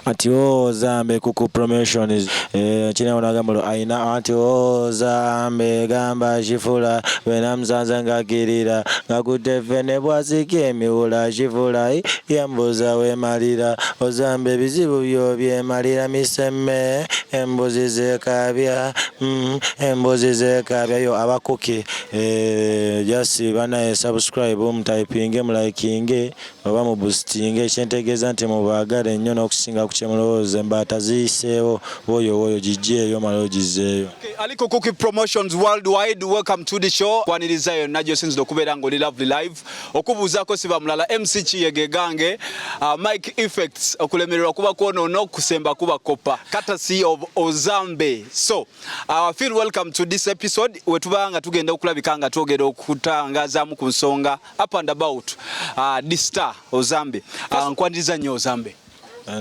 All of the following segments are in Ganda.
Anti Ozambe kuku promotions kirina nagamba ayina anti Ozambe gamba kifula bwenamusanze ngakirira ngakute ffene bwasika emiwula kifula yambuza wemalira Ozambe ebizibu byo byemalira misemme embuzi zekabya embuzi zekabya yo abakuki just banaye subscribe mutayipinge mulikinge oba mubusitinge kyentegeeza nti mubaagale nnyo n'okusinga ku kyemulowooza embaata ziyiseewo woyo woyo gijjeeyo mala ogizeeyo. Okay, Aliko Cookie Promotions Worldwide, welcome to the show. Kwaniriza yonna gy'osinzira okubeera ng'oli lovely live. Okubuuzaako siba mulala MC Kiyege gange, Mike Effects, okulemererwa kuba kwonoona, okusemba kuba kopa. Courtesy of Ozambe. So, feel welcome to this episode we tuba nga tugenda okulabika nga twogera okutangazaamu ku nsonga up and about this star Ozambe. Nkwaniriza nnyo Ozambe.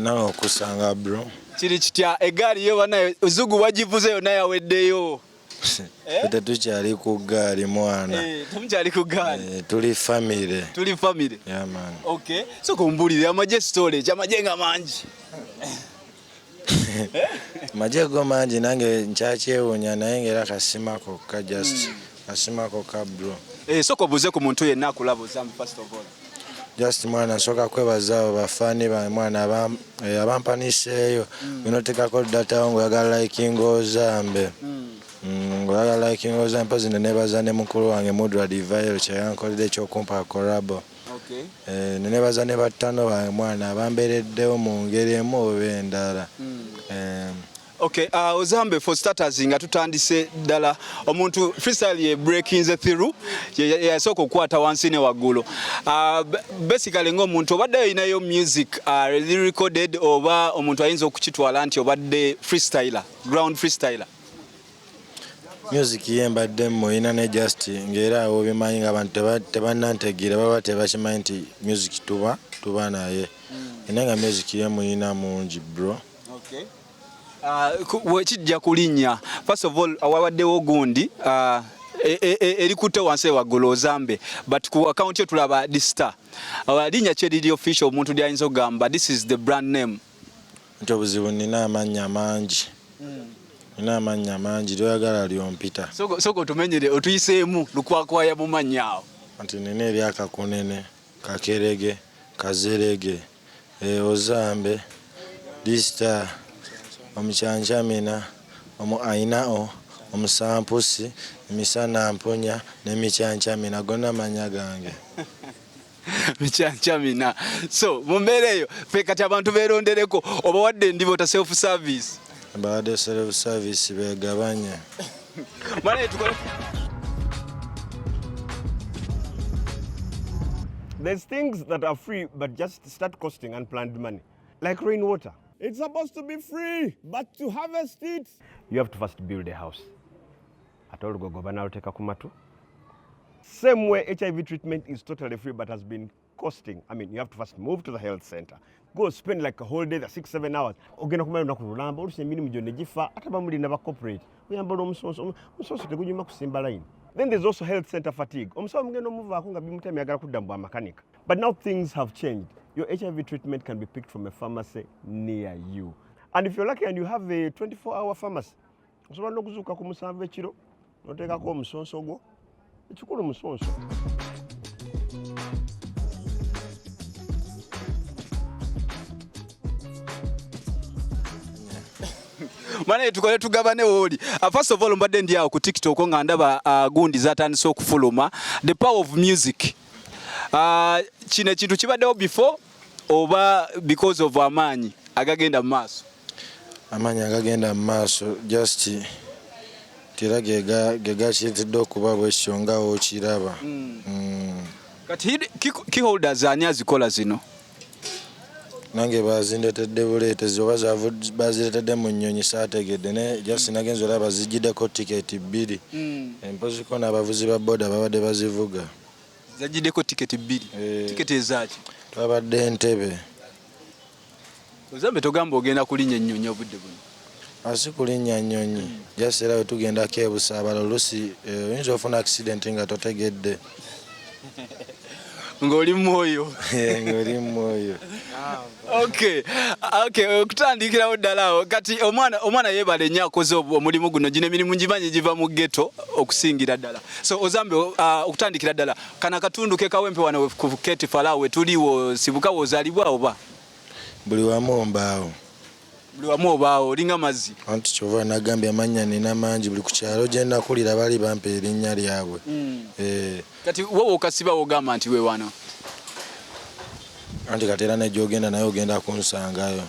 Nawe okusanga bro. Kiri kitya eggaali yo banaye Zugu wagivuze yonna yaweddeyo. Tetukyali ku ggaali mwana. Temukyali ku ggaali. Tuli family. Tuli family. Yeah man. Okay. So kumbulire amagye storage amagye nga mangi. Amagye go mangi nange nkyakyewuunya naye ng'era kasima kokka just kasima kokka bro. Sooka obuuze ku muntu yenna akulaba Ozambe first of all. Just mwana nsooka kwebaza abo bafaani bange mwana abampaniseeyo. Bw'onoteekako data wo ng'oyagala likinga Ozambe. Ng'oyagala likinga Ozambe mpozi ne neebaza ne mukulu wange Mudra Divayo kye yankoledde eky'okumpa collabo. Okay. Ne neebaza ne battano bange mwana abambeereddewo mu ngeri emu oba endala. Okay, Ozambe for starters nga tutandise ddala omuntu freestyle ye breaking the through yasooka okukwata wansi ne waggulu. Basically ng'omuntu obadde olinayo music recorded oba omuntu ayinza okukitwala nti obadde freestyler, ground freestyler. Music ye mbadde muyina ne just ng'era awo obimanyi ng'abantu tebannantegeera baba tebakimanyi nti music tuba naye. Naye nga music ye muyina mungi bro. Okay. Kijja kulinnya. First of all wabaddewo gundi erikutte wansi waggulu Ozambe, but ku account yo tulaba the star. Linnya ki eriri official omuntu ly'ayinza okugamba this is the brand name? Nti obuzibu nina amannya mangi. Nina amannya mangi lyoyagala lyompita. Sooka otumenyere otuyiseemu lukwakwaya mu mannya awo. Nti nina erya Kakunene, Kakerege, Kazerege, Ozambe, Distar, Omucyancamina, Omu Ainao, Omusampusi, Emisana Mpunya ne Micyancamina gonna mannya gange. Micyancamina. So mu mbeera eyo ffe kati abantu beerondereko obawadde endibota self service. Mbawadde self service beegabanye. Mane tukole. There's things that are free but just start costing unplanned money, like rainwater. It's supposed to be free, but to harvest it, you have to first build a house. Ate olugogo banaaluteeka ku matu. Same way HIV treatment is totally free but has been costing. I mean, you have to first move to the health center. Go spend like a whole day, 6-7 hours. Ogenda kumala olunaku lulamba, oluusi emirimu gyonna gifa, ate bamuli na ba corporate. Oyambala omusonso, omusonso tegunyuma kusimba line. Then there's also health center fatigue. Omusawo mugenda omuvaako nga bimutemya ayagala kudda mu bwamakanika. But now things have changed. Your HIV treatment can be picked from a pharmacy near you. And if you're lucky and you have a 24-hour pharmacy, osobola n'okuzuuka ku 7 ekiro n'oteekako omusonso gwo. Ekikulu musonso. Mane tukole tugabane wooli. First of all mbadde ndi awo ku TikTok nga ndaba gundi zatandise okufuluma the power of music. Kino ekintu kibaddewo before oba because of amaanyi agagenda mu maaso? Amaanyi agagenda mu maaso just era ge gakiretedde okuba bwekityo nga w'okiraba. Kati key holders ani azikola zino? Nange bazindeetedde buleetezi oba bazireetedde mu nnyonyi saategedde naye just nagenze olaba zijjiddeko tiketi 2. Empoziko n'abavuzi ba boda babadde bazivuga. Zajjiddeko tiketi 2? Tiketi ezaaki? Twabadde Entebbe. Ozambe togamba ogenda kulinnya ennyonyi obudde buno? Asi kulinnya nnyonyi. Just era bwe tugendako e Busaabala oluusi oyinza ofuna accident nga totegedde. Ng'oli mwoyo. Ng'oli mwoyo. Okay, okutandikirawo ddala awo kati omwana yeebale nnyo akoze omulimu guno. Gino emirimu ngimanyi giva mu ghetto okusingira ddala. So Ozambe, okutandikira ddala kano akatundu ke Kawempe wano ku Keti Falawo wetuliwo, sibuka wozaalibwa oba? Buli wamu mbaawo. Buli wamu obaawo, olinga mazzi. Anti kyova nagambye amannya nina mangi, buli ku kyalo gye nakulira bali bampa erinnya lyabwe. Kati wowe okasiba wogamba nti we wano? Anti kati era nejogenda naye ogenda kunsangayo.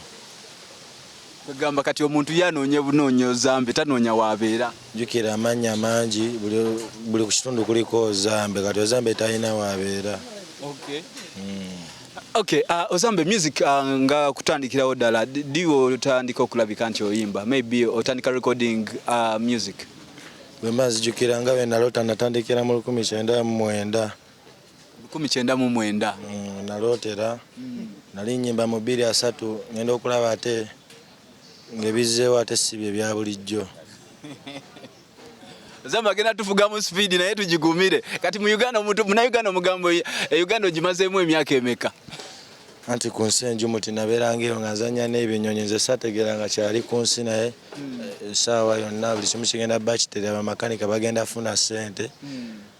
Kwegamba kati omuntu yanoonya bunoonya Ozambe, tanoonya waabeera. Jjukira amannya mangi, buli ku kitundu kuliko Ozambe, kati Ozambe talina waabeera. Okay, Ozambe, music nga kutandikirawo ddala diwe otandika okulabika nti oyimba, maybe otandika recording music? Bwe mba nzijukira nga bwe naloota, natandikira mu 1990. 1990? Nalootera nali nyimba mu 2030, ngenda okulaba ate ng'ebizzeewo ate si bye bya bulijjo. Ozambe agenda tufugamu speed naye tugigumire. Kati mu Uganda, omuntu munauganda omugambo e Uganda ogimazeemu emyaka emeka? Anti ku nsi enjumu tinabeeranga eyo nga nzanya n'ebinyonyi, nze saategeera nga kyali ku nsi, naye essaawa yonna buli kimu kigenda bakiterera, bamakanika bagenda funa ssente,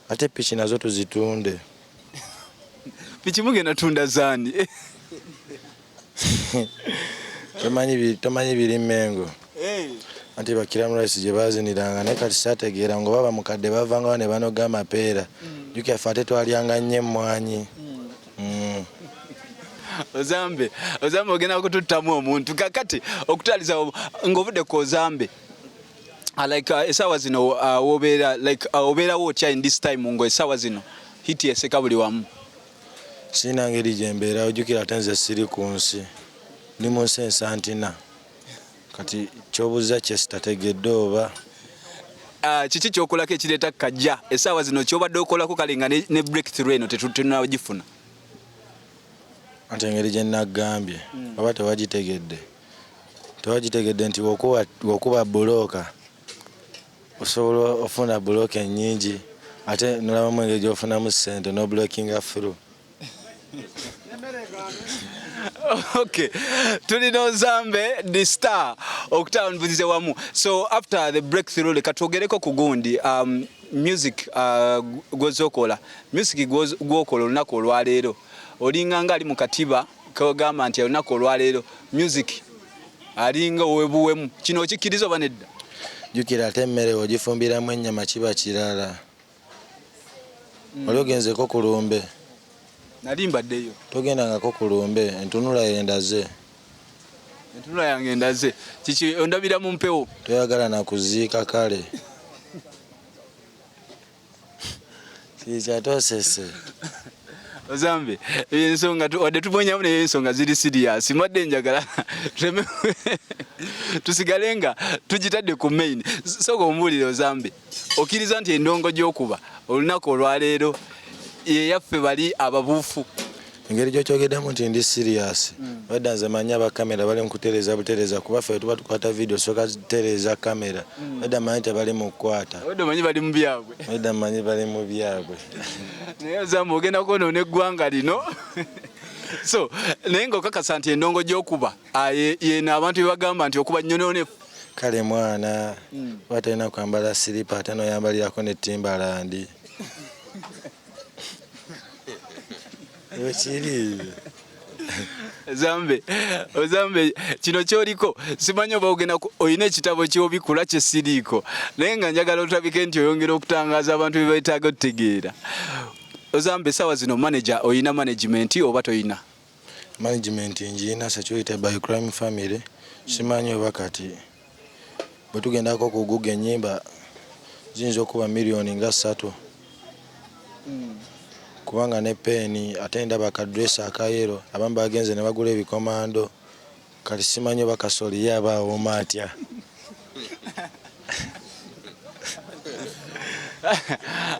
ate piki nazo tuzitunde. Piki mugenda tunda zaani? Tomanyi biri Mengo? Anti bakiramu rice gye baziniranga, naye kati saategeera nga oba bamukadde bavangawo ne banoga amapeera. Jjukira ffe ate twalyanga nnyo emmwanyi. Ozambe, Ozambe, ogenda kututtamu omuntu. Kakati okutaliza ng'ovudde ku Ozambe, like essaawa zino wobeera like obeerawo otya in this time ngo essaawa zino hit eseka buli wamu? Sirina ngeri gye mbeera, ojjukira ate nze siri ku nsi, ndi mu nsi ensantina. Kati kyobuuza kye sitategedde oba? Kiki kyokolako ekireeta kajja essaawa zino kyobadde okolako kale nga ne breakthrough eno tetunagifuna? Anti engeri gye naggambye, oba tewagitegedde nti wokuba bulooka osobola ofuna bulooka ennyingi, ate nolabamu engeri gyofunamu ssente n'obulookinga through. Okay, tulina Ozambe the Star okutambulize wamu. So after the breakthrough, leka twogereko ku gundi, music gwozokola, music gwokola olunaku olwaleero. Olinga nga ali mu katiba kogamba nti olunaku olwaleero music alinga owebuwemu. Kino okikkiriza oba nedda? Jjukira ate emmere ogifumbiramu ennyama kiba kirala. Oli ogenzeko ku lumbe? Nali mbaddeyo. Togendangako ku lumbe, entunula yendaze. Entunula yange endaze kiki? Ondabira mu mpewo. Toyagala nakuziika, kale kikyatosese. Ozambe, ensonga wadde tubonyamu, naye ensonga ziri serious. Mbadde njagala tusigale nga tugitadde ku main. Sooka ombuulire Ozambe, okkiriza nti endongo gy'okuba olunaku olwaleero yeyaffe bali ababuufu? Engeri gyokyogeddemu nti ndi serious, wedda nze manyi abakamera bali mukutereeza butereeza, kuba ffe tuba tukwata video soka tutereeza kamera. Wedda manyi tebali mu kukwata. Obadde omanyi bali mu byabwe. Wedda manyi bali mu byabwe. Naye Ozambe, ogenda kwonoona eggwanga lino. So naye ng'okakasa nti endongo gy'okuba yeno abantu bye bagamba nti okuba nnyonoonefu? Kale mwana, oba tolina kwambala siripa ate noyambalirako ne Timberland, wekiri. Ozambe, Ozambe, kino kyoliko simanyi oba ogenda olina ekitabo kyobikula kyesiriiko, naye nga njagala otabike nti oyongera okutangaaza abantu bye beetaaga otutegeera. Ozambe, essaawa zino manager, oyina management oba toyina? Management ngiina, security by Crime Family. Simanyi oba kati bwe tugendako ku Google ennyimba ziyinza okuba miliyoni nga 3, kubanga ne peeni ate ndaba kadress akayero, abamu bagenze ne bagula ebikomando. Kati simanyi oba kasoli ye aba awooma atya.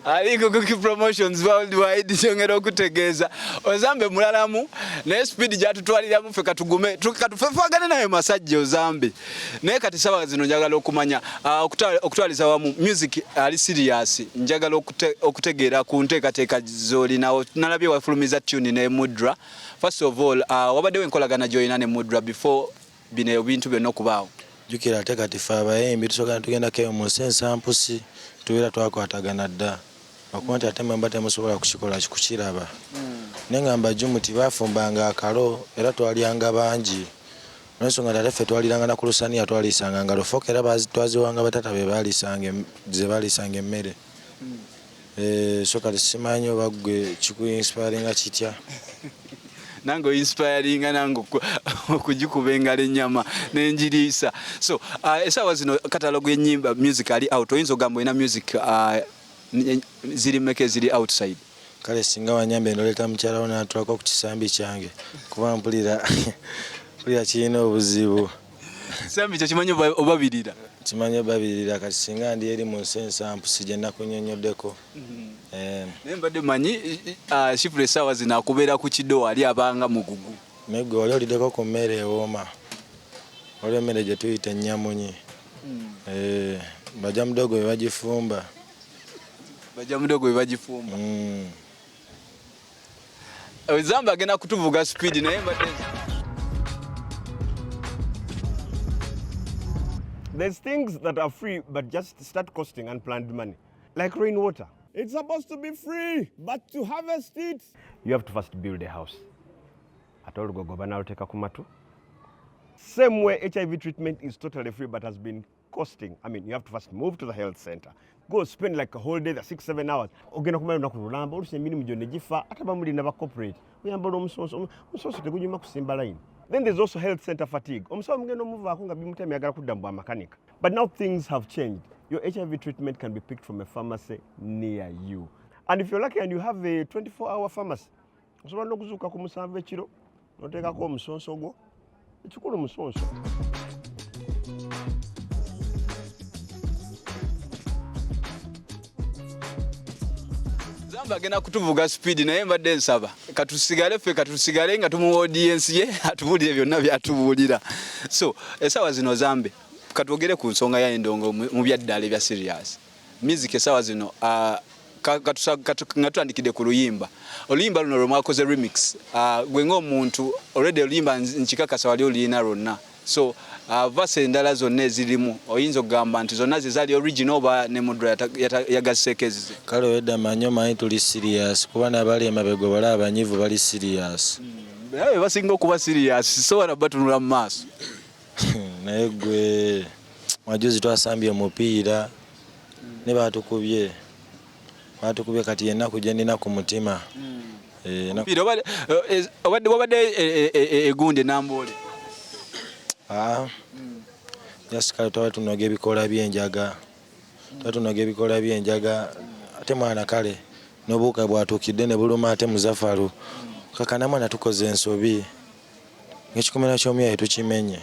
Ali ku Cookie Promotions Worldwide, kyongera okutegeeza Ozambe mulalamu, naye speed gyatutwaliramu ffe katugume katufefagane naye masajja Ozambe. Naye kati sawa zino njagala okumanya okutwaliza wamu music ali serious, njagala okutegeera ku nteekateeka z'olinawo. Nalabye wafulumiza tune ne Mudra. First of all, wabaddewo enkolagana gy'olina ne Mudra before bino ebintu byonna okubaawo? Jjukira ate kati ffe abayimbi tusooka ne tugendako eyo mu nsi ensampusi, tubeera twakwatagana dda, okuba nti ate mwemba temusobola kukikola kukiraba. Naye ngamba Jumuti baafumbanga akalo era twalyanga bangi, olw'ensonga nti ate ffe twaliranga na ku lusaniya, twaliisanga ngalo foka era twaziwanga batata be baalisanga ze baaliisanga emmere. So kati simanyi oba ggwe kikuinspiringa kitya. Nange oinspiringa nange okugikuba engalo ennyama nenjiriisa. So essaawa zino catalogue y'ennyimba music ali out, oyinza okugamba olina music ziri mmeka eziri outside? Kale singa wanyambye noleeta mukyala wo n'atuulako ku kisambi kyange, kuba mpulira kirina obuzibu. Kisambi kyo kimanyi obabirira? Kimanyi obabirira. Kati singa ndi eri mu nsi ensampusi gye nakunnyonnyoddeko. Naye mbadde manyi Shifrah essaawa zino akubeera ku kido ali abanga mugugu. Naye gwe wali oliddeko ku mmere ewooma? Waliwo emmere gye tuyita ennyamunyi. Bajja mudogo be bagifumba. Bajja mudogo be bagifumba. Ozambe agenda kutuvuga speed naye mbadde There's things that are free but just start costing unplanned money, like rainwater. It's supposed to be free, but to harvest it, you have to first build a house. Ate olugogo banaaluteeka ku matu. Same way HIV treatment is totally free but has been costing. I mean, you have to first move to the health center. Go spend like a whole day, 6-7 hours. Ogenda kumala olunaku lulamba, oluusi emirimu gyonna gifa, ate bamuli naba corporate. Oyambala omusonso, omusonso tegunyuma kusimba line. Then there's also health center fatigue. Omusawo mugenda omuvaako nga bimutemya ayagala kudda mu bwamakanika. But now things have changed. Your HIV treatment can be picked from a pharmacy near you. And if you're lucky and you have a 24-hour pharmacy, osobola n'okuzuuka ku 7 ekiro, n'oteekako omusonso gwo. Ekikulu musonso. Zamba agenda kutuvuga speed, naye mbadde nsaba katusigale ffe, katusigale nga tumuwa audience ye atubuulire byonna byatubuulira. So essaawa zino Zambe katwogere ku nsonga ya endongo mu byaddala ebya serious music. Essaawa zino nga tutandikidde ku luyimba, oluyimba luno lwe mwakoze remix, gwe ng'omuntu already oluyimba nkikakasa wali oluyina lwonna. So verse endala zonna ezirimu oyinza okugamba nti zonna ze zaali original oba ne Mudra yagasseeko ezize? Kale wedda manyi omanyi tuli serious, kuba n'abali emabega balaba abanyiivu bali serious. Naye basinga okuba serious, sobola batunula mu maaso. Naye gwe majuzi twasambye omupiira ne batukubye, kati ennaku gye nnina ku mutima. Omupiira obadde wabadde egundi enamboole? Just kale twaba tunoga ebikoola by'enjaga, ate mwana kale n'obuwuka bwatuukidde ne buluma, ate Muzafaru kakana mwana tukoze ensobi ng'ekikomera ky'omuyaye tukimenye.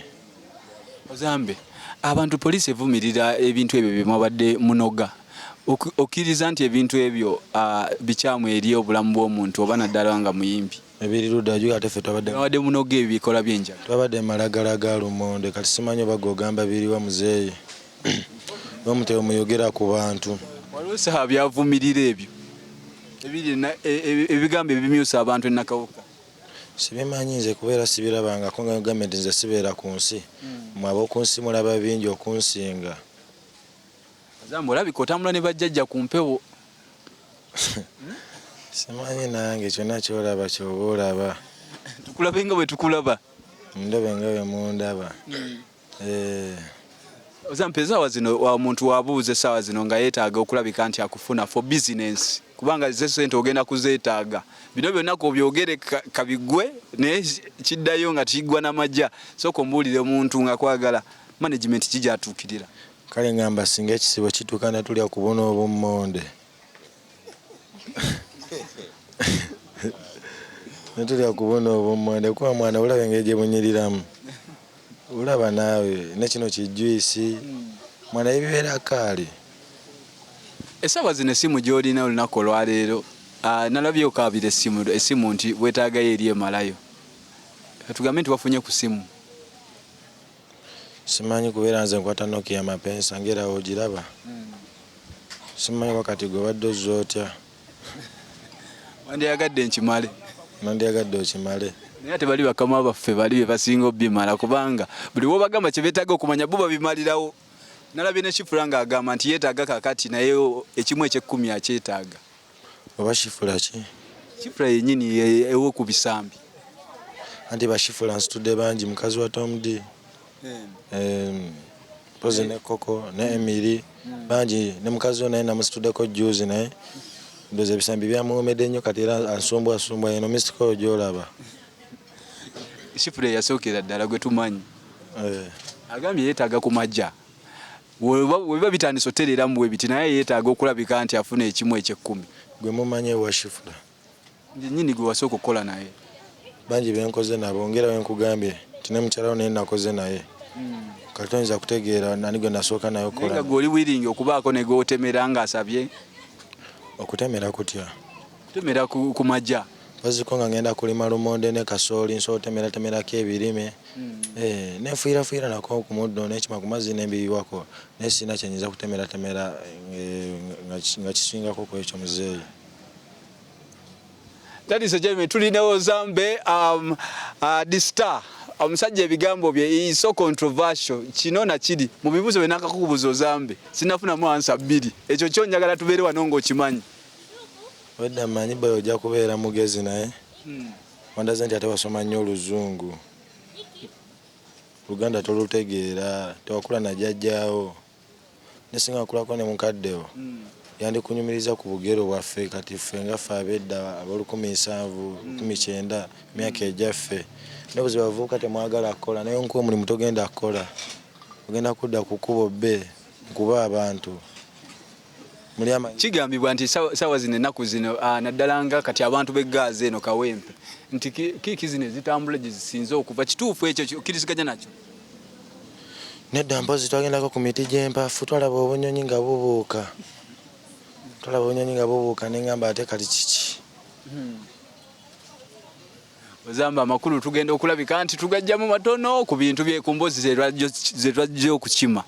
Ozambe, abantu poliisi evumirira ebintu ebyo bye mwabadde munoga. Okkiriza nti ebintu ebyo bikyamu eri obulamu bw'omuntu oba naddala nga muyimbi? Ebiri ludda jju ate ffe twabadde munoga ebikola by'enjaga. Twabadde malagala ga lumonde, kati simanyi oba gwe ogamba biriwa muzeeyi. N'omutebe muyogera ku bantu. Waliwo essaawa byavumirira ebyo ebiri ebigambo ebimyusa abantu ennakawuka. Sibimanyi nze kubeera sibirabangako, nga ngambye nti nze sibeera ku nsi. Mmwe ab'oku nsi mulaba bingi okunsinga. Ozambe olabika otambula ne bajjajja ku mpewo. Simanyi nange kyonna ky'olaba ky'oba olaba. Tukulabe nga bwe tukulaba. Ndabe nga bwe mundaba. Ozambe essaawa zino omuntu wabuuza essaawa zino nga yeetaaga okulabika nti akufuna for business, kubanga ze ssente ogenda kuzeetaaga. Bino byonna k'obyogere kabigwe naye kiddayo nga kiggwa n'amagya. Sooka ombuulire omuntu nga kwagala management ki gy'atuukirira. Kale ngamba singa ekisibo kituuka ne tulya ku buno obummonde. Ne tulya ku buno obummonde kuba mwana olaba engeri gye bunyiriramu. Olaba naawe ne kino kijuyisi mwana ebibeera kaali. Essaawa zino essimu gy'olina olunaku olwaleero, ah, nalabye okaabira essimu essimu nti weetaagayo eri emalayo. Katugambe nti wafunye ku ssimu. Simanyi kubeera nze nkwata Nokia mapensa ngera ogiraba. Simanyi wakati gwe obadde ozza otya. Wandyagadde nkimale. Nandyagadde okimale. Naye ate bali bakama baffe bali be basinga obimala kubanga buli wobagamba kye beetaaga okumanya bo babimalirawo. Nalabye ne Shifura ng'agamba nti yeetaaga kakati naye ekimu eky'ekkumi akyetaaga. Oba Shifura ki? Shifura yennyini ewo ku bisambi. Anti ba Shifura nsitudde bangi mukazi wa Tom D. Mpozi ne Koko ne Emily bangi ne mukazi we naye namusituddeko juzi naye ndowooza ebisambi byamuwomedde nnyo kati era ansumbwasumbwa eno mystical gy'olaba. Shifura eyasookera ddala gwe tumanyi. Agambye yeetaaga ku majja. Webiba bitandise otereeramu bwe biti naye yeetaaga okulabika nti afuna ekimu eky'ekkumi. Gwe mumanyi ewa Shifura. Nnyini gwe wasooka okukola naye. Bangi benkoze nabo ngera wenkugambye nti ne mukyala wo naye nakoze naye. Kati toyinza kutegeera nani gwe nasooka naye okukola. Naye nga gwe oli willing okubaako ne gw'otemera ng'asabye. Okutemera kutya? Kutemera ku majja. Mpoziko nga ngenda kulima lumonde ne kasooli nsobola otemeratemerako ebirime. Eh, nenfuyilafuuyira nako ku muddo nekima ku mazzi nembiyiwako naye sirina kyenyinza kutemeratemera nga kisingako kwekyo muzeeyi. Ladies and gentlemen, tuli ne Ozambe the star. Omusajja ebigambo bye is so controversial. Kino na kiri mu bibuuzo bye nakakubuuza Ozambe sinafunamu ansa bbiri. Ekyo kyo njagala tubeere wano ng'okimanyi. Wedda mmanyi boy ojja kubeera mugezi naye wandaze nti ate wasoma nnyo oluzungu. Luganda tolutegeera, tewakula na jjajjaawo. Ne singa wakulako ne mukadde wo yandikunyumiriza ku bugero bwaffe kati ffe nga ffe ab'edda ab'olukumi nsanvu, 1900 myaka egyaffe. Naye obuzibu abavubuka temwagala kukola naye nkuwa omulimu togenda kukola. Ogenda kudda ku kkubo bbe nkube abantu. Kigambibwa nti sawa zino ennaku zino naddala nga kati abantu b'e Gaaza eno Kawempe nti kiiki zino ezitambula gye zisinze okuva kituufu ekyo okkiriziganya nakyo? Nedda mpozi twagendako ku miti gy'empafu twalaba obunyonyi nga bubuuka twalaba obunyonyi nga bubuuka ne ngamba ate kali kiki? Ozamba amakulu tugenda okulabika nti tugajjamu matono ku bintu bye ku mboozi ze twajja okukima.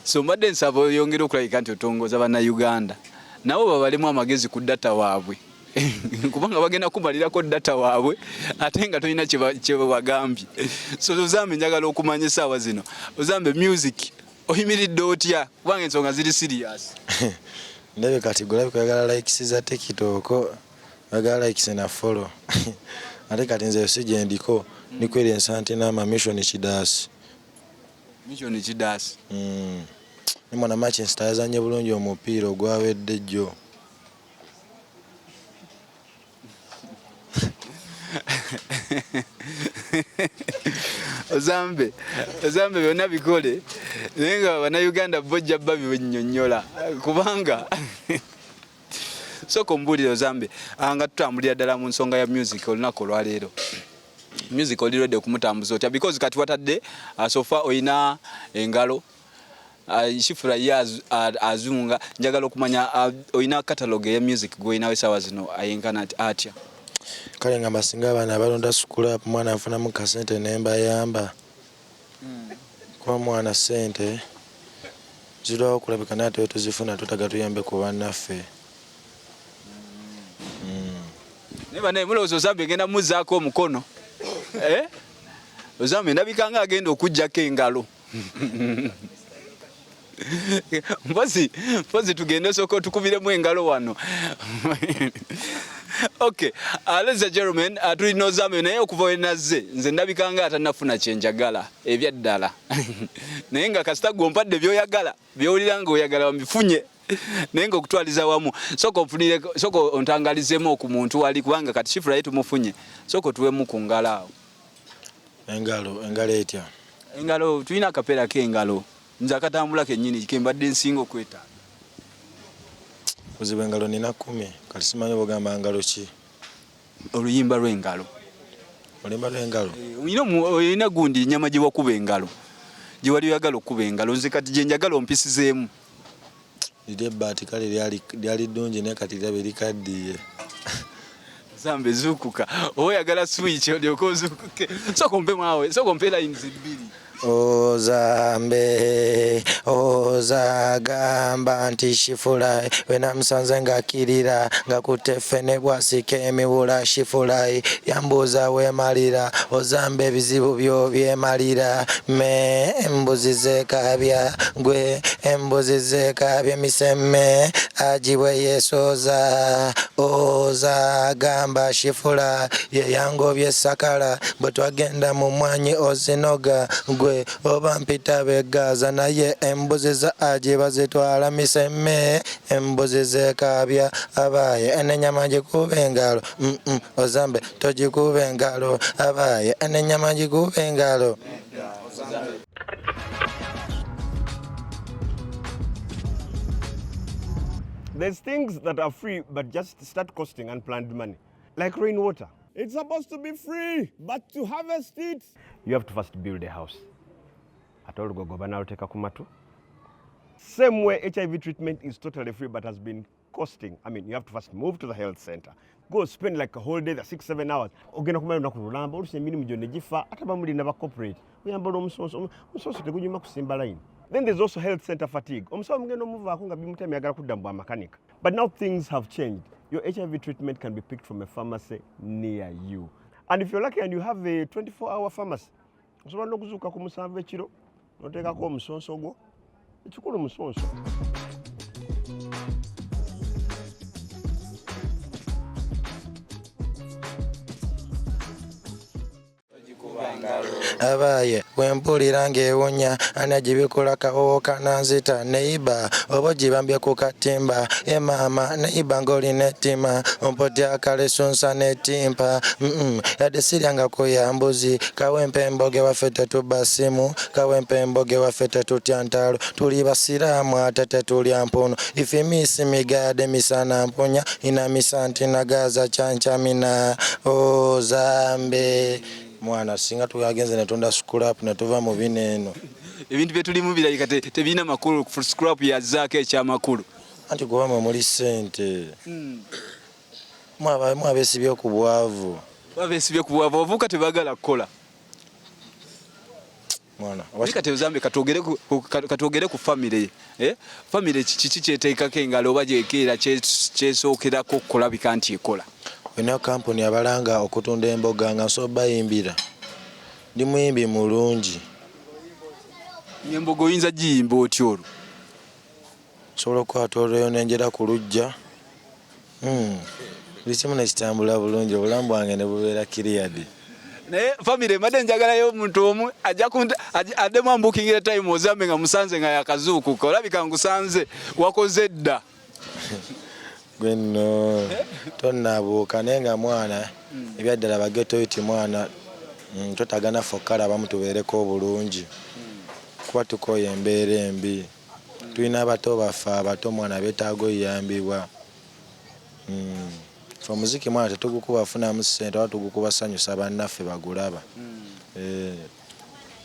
So mbadde nsaba oyongere okulabika nti otongoza Bannayuganda nabo babalemu amagezi ku data waabwe kubanga bagenda kumalirako data waabwe ate nga tolina kye babagambye. So Ozambe njagala okumanya essaawa zino, Ozambe music oyimiridde otya kubanga ensonga ziri serious. Ndebe kati gwe olabika oyagala likes za TikTok. Oyagala likes na follow ate kati nze si gyendiko ndi kweri ensantinama mission kidaasi. Mission kidaasi. Ne mwana Manchester yazanye bulungi omupiira ogwawedde jjo. Ozambe, Ozambe byonna bikole naye nga bannayuganda bo ojja babinnyonnyola kubanga Sooka ombuulire Ozambe, nga tutambulira ddala mu nsonga ya music olunaku olwaleero. Music oli ready okumutambuza otya? Because kati watadde so far olina engalo Shifura ye azunga. Njagala okumanya olina catalog eya music gw'olinawo essaawa zino ayenkana atya? Kale ngamba singa abaana abalonda scrap mwana nfunamu kasente ne mbayamba. Kuba mwana ssente zirwawo okulabika naye ate wetuzifuna twetaaga tuyambe ku bannaffe. Naye banaye mulowooza Ozambe ngenda muzzaako omukono? Eh? Ozambe ndabika nga agenda okuggyako engalo. Mpozi mpozi tugende osooka otukubiremu engalo wano. Okay, ladies and gentlemen, tulina Ozambe naye okuva we nazze nze ndabika nga atannafuna kye njagala ebyaddala. Naye nga kasita gwe ompadde by'oyagala, by'owulira ng'oyagala mbifunye. Naye ng'okutwaliza wamu, sooka onfunire, sooka ontangalizeemu ku muntu wali kubanga kati Shifura ye tumufunye. Sooka otuwemu ku ngalo awo. Engalo, engalo etya? Engalo, tulina akapeera k'engalo. Nze akatambula kennyini ke mbadde nsinga okwetaaga. Buzibu engalo nina 10 kati simanyi oba ogamba ngalo ki? Oluyimba lw'engalo. Oluyimba lw'engalo? Olina gundi ennyama gye wakuba engalo gye wali oyagala okukuba engalo nze kati gye njagala ompisizeemu. Liri ebbaati kale lyali ddungi naye kati lirabe likaddiye. Zambe zuukuka oba oyagala switch olyoke ozuukuke. Sooka ompe mwawe, sooka ompe lines bbiri. Ozambe ozagamba nti shifulai bwenamusanze ng'akkirira nga kutte ffene bwasika emiwula shifulai yambuuza weemalira ozambe ebizibu byo byemalira me embuzi zeekaabya gwe embuzi zeekaabya emisemme aji bwe yeesooza oza gamba shifula ye yangobye sakala bwe twagenda mu mwanyi ozinoga gwe oba mpita begaza naye embuzi za aji bazitwala misemme embuzi zekaabya abaye enenyama ngikuba engalo ozambe togikuba engalo abaye enenyama ngikuba engalo. There's things that are free but just start costing unplanned money, like rainwater. It's supposed to be free, but to harvest it, you have to first build a house. Ate olugogo banaluteka ku matu. Same way HIV treatment is totally free but has been costing. I mean, you have to first move to the health center. Go spend like a whole day, 6, 7 hours. Ogenda kumala olunaku lulamba, oluusi emirimu gyonna gifa, ate bamuli naba corporate. Oyambala omusonso, omusonso tegunyuma kusimba line. Then there's also health center fatigue. Omusawo mugenda omuvaako nga bimutemya ayagala kudda mu bwamakanika. But now things have changed. Your HIV treatment can be picked from a pharmacy near you. And if you're lucky and you have a 24-hour pharmacy, osobola n'okuzuuka ku 7 ekiro n'oteekako omusonso gwo. Ekikulu musonso. Abaye bwempulira ng'ewunya ani agibikula kawowo kananzita neiba oba ogibambye ku katimba ye maama neiba ng'olina ettima ompotya akalesunsa n'etimpa yadde siryangako ya mbuzi kawempe emboge waffe tetuba simu kawempe emboge waffe tetutya ntalo tuli basiraamu ate tetulya mpuno ifimisi migade misana mpunya inamisa nti nagaza kyancamina ozambe mwana singa tugagenze netunda scrap netuva mu bino eno. Ebintu bye tulimu birabika tebirina makulu, scrap yazzaako ekyamakulu. Anti kuba mwe muli ssente mwabesibye ku bwavu. Babesibye ku bwavu, abavubuka tebagala kukola. Mwana Naye kati ozambe katwogere ku famire ye, eh? Famire kiki kyeteekako engalo oba gyekeera kyesookerako okulabika nti ekola? Olina kampuni abalanga okutunda emboga nga nsobola bayimbira, ndi muyimbi mulungi. Emboga oyinza giyimba otya olwo? Nsobola okukwata olweyo nenjera ku luggya, buli kimu nekitambula bulungi, obulamu bwange ne bubeera kiriyadi. Naye famire mbadde njagalayo omuntu omu ajja addemu ambukingira time ozambe nga musanze nga yakazuukuka, olabika nkusanze wakoze dda. Gwe nno tonnabuuka naye nga mwana ebyaddala bagetoyiti mwana twetaaga naffe okukalabamu tubeereko obulungi kuba tukooye embeera embi. Tulina abato baffe abato mwana beetaaga oyambibwa. Ffe omuziki mwana tetugukuba funamu ssente oba tugukuba sanyusa bannaffe bagulaba.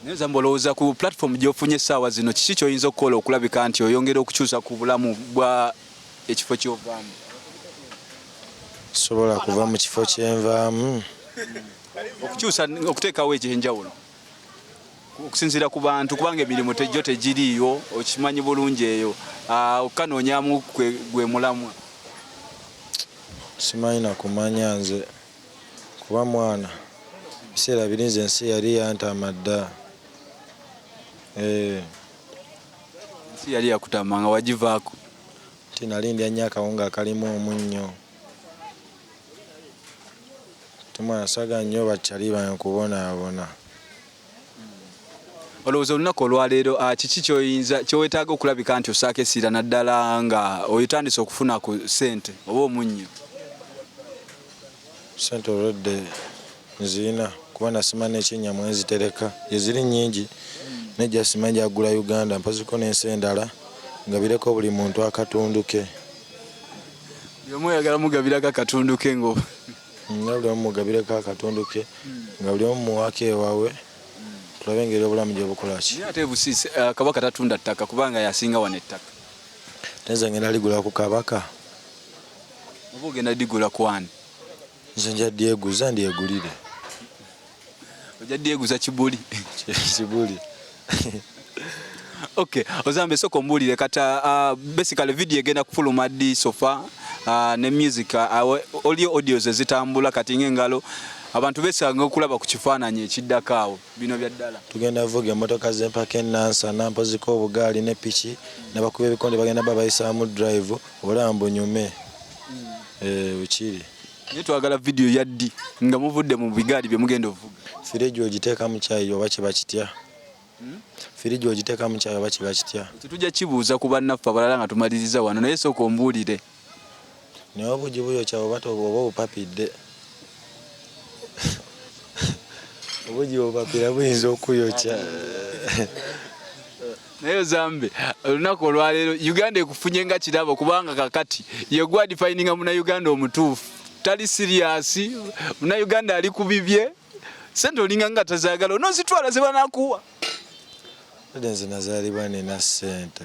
Naye Ozambe olowooza ku platform gy'ofunye essaawa zino kiki ky'oyinza okukola okulabika nti oyongera okukyusa ku bulamu bwa ekifo ky'ovaamu? Sobola kuva mu kifo kyenvaamu. Okukyusa okuteekawo ekyenjawulo okusinziira ku bantu kubanga emirimu tejjo tegiriiyo okimanyi bulungi eyo okukanoonyamu gwe mulamwa. Simanyi na kumanya nze kuba mwana biseera biri nze ensi yali yantama dda. Ensi yali yakutama nga wagivaako. Nti nali ndya nnyo akawunga akalimu omunnyo. Mwana saagala nnyo bakyali bange kubonaabona. Olowooza olunaku olwaleero kiki ky'oyinza ky'owetaaga okulabika nti ossaako essira naddala nga oyotandise okufuna ku ssente oba omunnyo? Ssente olwedde nzirina kuba nasima n'ekinnya mwe nzitereka gye ziri nnyingi nejja simanyi gyagula Uganda mpoziko n'ensi endala ngabireko buli muntu akatundu ke. Buli omu oyagala mugabirako akatundu ke ng'oba. Nga buli omu mugabireko akatundu ke nga buli omu muwaako ewawe tulabe engeri obulamu gye bukola ki. Naye ate Busisi Kabaka tatunda ttaka kubanga yasinga wano ettaka. Nze ngenda ligula ku Kabaka. Oba ogenda digula kwani? Nze nja dyeguza ndyegulire. Ojja dyeguza kibuli. Kibuli. Okay, Ozambe, soko ombuulire kata basically video egenda kufuluma ddi so far ne music oliyo audios ezitambula kati ng'engalo abantu besanga okulaba ku kifaananyi ekiddako awo bino bya ddala? Tugenda vuga emmotoka z'empaka enansana mpoziko obugaali ne piki, nabakuba ebikonde bagenda babayisaamu drive olaba mbunyume bukiri. Naye twagala video ya ddi nga muvudde mu bigaali bye mugenda ovuga? Firiji ogiteeka mu kyayi oba kiba kitya? Firiji ogiteeka mu kyayi oba kiba kitya? Tetujja kibuuza ku bannaffe abalala nga tumaliriza wano, naye sooka ombuulire. Naye obugi buyokya oba oba obupapidde. Obugi bupapira buyinza okuyokya. Naye Ozambe, olunaku olwaleero Uganda ekufunye nga kirabo, kubanga kakati yegwa defininga Munnayuganda omutuufu. Tali serious, Munnayuganda ali ku bibye, sente olinga nga tazaagala, onoozitwala ze banaakuwa. Ate nze nazaalibwa nina ssente,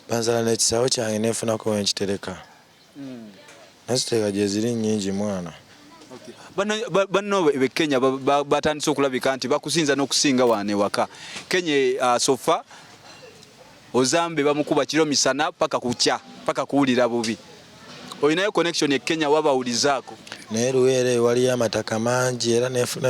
banzala n'ekisawo kyange nenfunako wenkitereka, naziteeka gye ziri nnyingi mwana. Banno be Kenya batandise okulabika nti bakusinza n'okusinga wano ewaka Kenya. So far Ozambe bamukuba kiro misana paka kukya paka kuwulira bubi. Olinayo connection e Kenya wabawulizaako? Naye Luweero eyo waliyo amataka mangi era nenfuna.